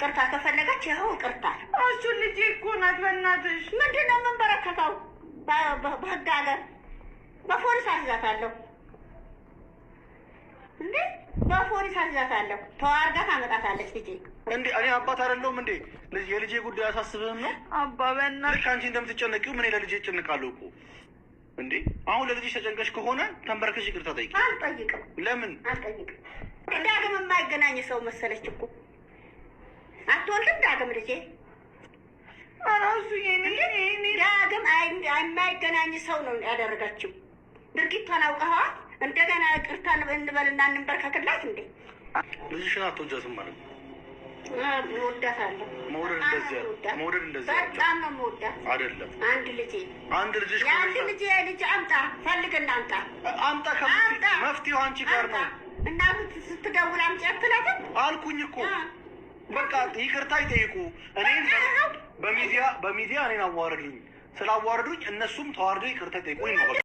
ይቅርታ ከፈለገች ይኸው ይቅርታ። እሱ ልጄ እኮ ናት። በእናትሽ። ምንድን ነው የምንበረከከው? በህግ ሀገር በፖሊስ አስይዛታለሁ እንዴ? በፖሊስ አስይዛታለሁ። ተዋርጋ ታመጣታለች ልጄ። እንዴ እኔ አባት አይደለሁም እንዴ? የልጄ ጉዳይ አያሳስብህም ነው? አባ በእናትህ። ልክ አንቺ እንደምትጨነቂው ምን ለልጄ እጨነቃለሁ እኮ። እንዴ አሁን ለልጅሽ ተጨንቀሽ ከሆነ ተንበርከሽ ይቅርታ ጠይቂ። አልጠይቅም። ለምን? አልጠይቅም። ዳግም የማይገናኝ ሰው መሰለች እኮ። አትወልድም ዳግም ልጄ። እራሱ የኔ የኔ ዳግም የማይገናኝ ሰው ነው ያደረገችው። ድርጊቷን አውቀኸዋል። እንደገና ይቅርታ እንበልና እንንበርከክላት እንዴ? ልጅሽን አትወጃትም ማለት ነው? እወዳታለሁ። መውደድ በጣም እንደዚህ ነው የምወዳት። መውደድ እንደዚህ አይደለም። በጣም ነው የምወዳት። አይደለም። አንድ ልጄ። አንድ ልጅሽ የአንድ ከሆነች ልጄ ልጅ አምጣ፣ ፈልግና አምጣ። አምጣ። አምጣ። መፍትሄው አንቺ ጋር ነው። እናቱ ስትደውል አምጪ አትላትም? አልኩኝ እኮ። በቃ ይቅርታ ይጠይቁ። እኔን በሚዲያ እኔን አዋረዱኝ። ስላዋረዱኝ እነሱም ተዋርደው ይቅርታ ይጠይቁኝ ነው በቃ።